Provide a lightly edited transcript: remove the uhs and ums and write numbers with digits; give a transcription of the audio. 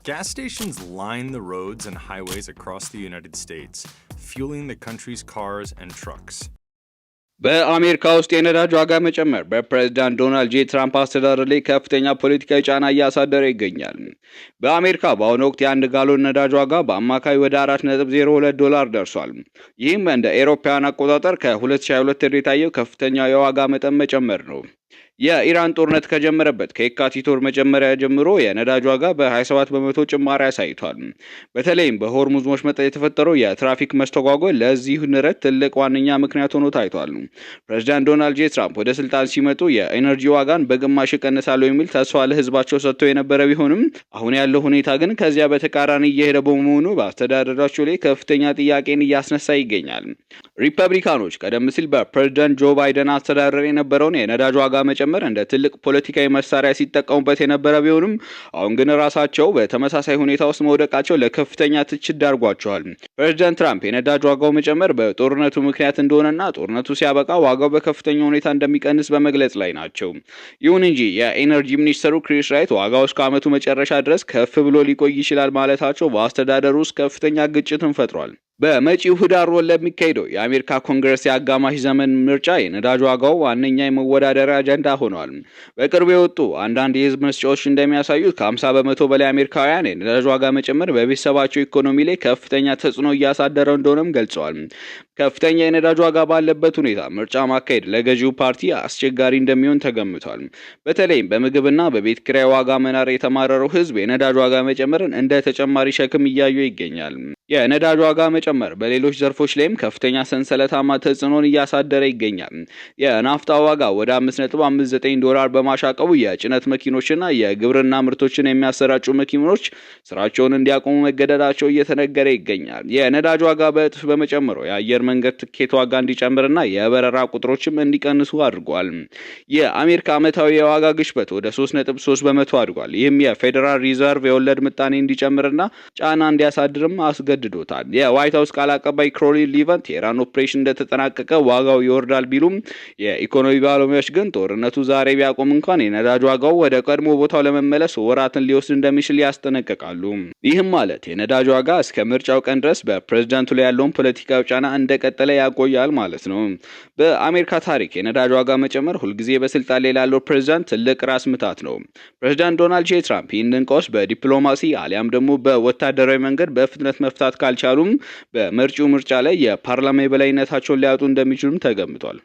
Gas stations line the roads and highways across the United States, fueling the country's cars and trucks. በአሜሪካ ውስጥ የነዳጅ ዋጋ መጨመር በፕሬዝዳንት ዶናልድ ጄ ትራምፕ አስተዳደር ላይ ከፍተኛ ፖለቲካዊ ጫና እያሳደረ ይገኛል። በአሜሪካ በአሁኑ ወቅት የአንድ ጋሎን ነዳጅ ዋጋ በአማካይ ወደ 4.02 ዶላር ደርሷል። ይህም እንደ ኤሮፓውያን አቆጣጠር ከ2022 የታየው ከፍተኛ የዋጋ መጠን መጨመር ነው። የኢራን ጦርነት ከጀመረበት ከየካቲት ወር መጀመሪያ ጀምሮ የነዳጅ ዋጋ በ27% ጭማሪ አሳይቷል። በተለይም በሆርሙዝ ወሽመጥ የተፈጠረው የትራፊክ መስተጓጎል ለዚህ ንረት ትልቅ ዋነኛ ምክንያት ሆኖ ታይቷል። ፕሬዚዳንት ዶናልድ ጄ ትራምፕ ወደ ስልጣን ሲመጡ የኤነርጂ ዋጋን በግማሽ እቀንሳለሁ የሚል ተስፋ ለህዝባቸው ሰጥተው የነበረ ቢሆንም፣ አሁን ያለው ሁኔታ ግን ከዚያ በተቃራኒ እየሄደ በመሆኑ በአስተዳደራቸው ላይ ከፍተኛ ጥያቄን እያስነሳ ይገኛል። ሪፐብሊካኖች ቀደም ሲል በፕሬዚዳንት ጆ ባይደን አስተዳደር የነበረውን የነዳጅ ዋጋ መጨመር እንደ ትልቅ ፖለቲካዊ መሳሪያ ሲጠቀሙበት የነበረ ቢሆንም፣ አሁን ግን ራሳቸው በተመሳሳይ ሁኔታ ውስጥ መውደቃቸው ለከፍተኛ ትችት ዳርጓቸዋል። ፕሬዚዳንት ትራምፕ የነዳጅ ዋጋው መጨመር በጦርነቱ ምክንያት እንደሆነና ጦርነቱ ሲያበቃ ዋጋው በከፍተኛ ሁኔታ እንደሚቀንስ በመግለጽ ላይ ናቸው። ይሁን እንጂ የኤነርጂ ሚኒስትሩ ክሪስ ራይት ዋጋው እስከ ዓመቱ መጨረሻ ድረስ ከፍ ብሎ ሊቆይ ይችላል ማለታቸው በአስተዳደሩ ውስጥ ከፍተኛ ግጭትን ፈጥሯል። በመጪው ህዳር ወር ለሚካሄደው የአሜሪካ ኮንግረስ የአጋማሽ ዘመን ምርጫ የነዳጅ ዋጋው ዋነኛ የመወዳደሪያ አጀንዳ ሆኗል። በቅርቡ የወጡ አንዳንድ የህዝብ መስጫዎች እንደሚያሳዩት ከ50% በላይ አሜሪካውያን የነዳጅ ዋጋ መጨመር በቤተሰባቸው ኢኮኖሚ ላይ ከፍተኛ ተጽዕኖ እያሳደረ እንደሆነም ገልጸዋል። ከፍተኛ የነዳጅ ዋጋ ባለበት ሁኔታ ምርጫ ማካሄድ ለገዢው ፓርቲ አስቸጋሪ እንደሚሆን ተገምቷል። በተለይም በምግብና በቤት ኪራይ ዋጋ መናር የተማረረው ህዝብ የነዳጅ ዋጋ መጨመርን እንደ ተጨማሪ ሸክም እያየ ይገኛል። የነዳጅ ዋጋ መጨመር በሌሎች ዘርፎች ላይም ከፍተኛ ሰንሰለታማ ተጽዕኖን እያሳደረ ይገኛል። የናፍጣ ዋጋ ወደ 5.59 ዶላር በማሻቀቡ የጭነት መኪኖችና የግብርና ምርቶችን የሚያሰራጩ መኪኖች ስራቸውን እንዲያቆሙ መገደዳቸው እየተነገረ ይገኛል። የነዳጅ ዋጋ በእጥፍ በመጨመሩ የአየር መንገድ ትኬት ዋጋ እንዲጨምርና የበረራ ቁጥሮችም እንዲቀንሱ አድርጓል። የአሜሪካ ዓመታዊ የዋጋ ግሽበት ወደ 3.3% አድጓል። ይህም የፌዴራል ሪዘርቭ የወለድ ምጣኔ እንዲጨምርና ጫና እንዲያሳድርም አስገድዶታል። የዋይት ሀውስ ቃል አቀባይ ካሮሊን ሊቨንት የኢራን ኦፕሬሽን እንደተጠናቀቀ ዋጋው ይወርዳል ቢሉም፣ የኢኮኖሚ ባለሙያዎች ግን ጦርነቱ ዛሬ ቢያቆም እንኳን የነዳጅ ዋጋው ወደ ቀድሞ ቦታው ለመመለስ ወራትን ሊወስድ እንደሚችል ያስጠነቅቃሉ። ይህም ማለት የነዳጅ ዋጋ እስከ ምርጫው ቀን ድረስ በፕሬዝዳንቱ ላይ ያለውን ፖለቲካዊ ጫና እንደቀጠለ ያቆያል ማለት ነው። በአሜሪካ ታሪክ የነዳጅ ዋጋ መጨመር ሁልጊዜ በስልጣን ላይ ላለው ፕሬዝዳንት ትልቅ ራስ ምታት ነው። ፕሬዝዳንት ዶናልድ ጄ ትራምፕ ይህንን ቀውስ በዲፕሎማሲ አሊያም ደግሞ በወታደራዊ መንገድ በፍጥነት መፍታት ካልቻሉም በመጪው ምርጫ ላይ የፓርላማ የበላይነታቸውን ሊያጡ እንደሚችሉም ተገምቷል።